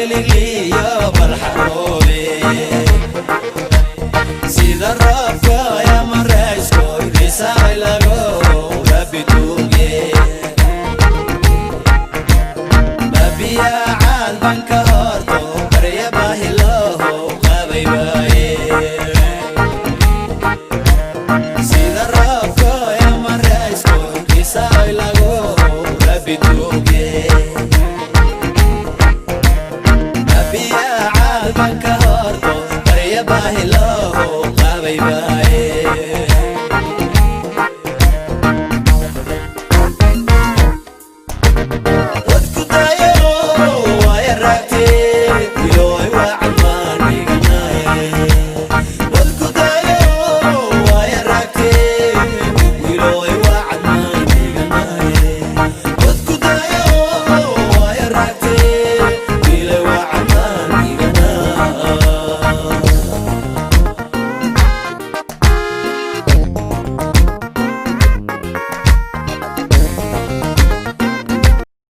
Biligliyo balxaroobe sida roobka yamaraysko risaylago rabituge babiyacaad banka horto barya baahiloho qabay waaye sida roobka yamaraysko risaylago rabituge babiyacaad banka horto barya baahiloho qabay waaye.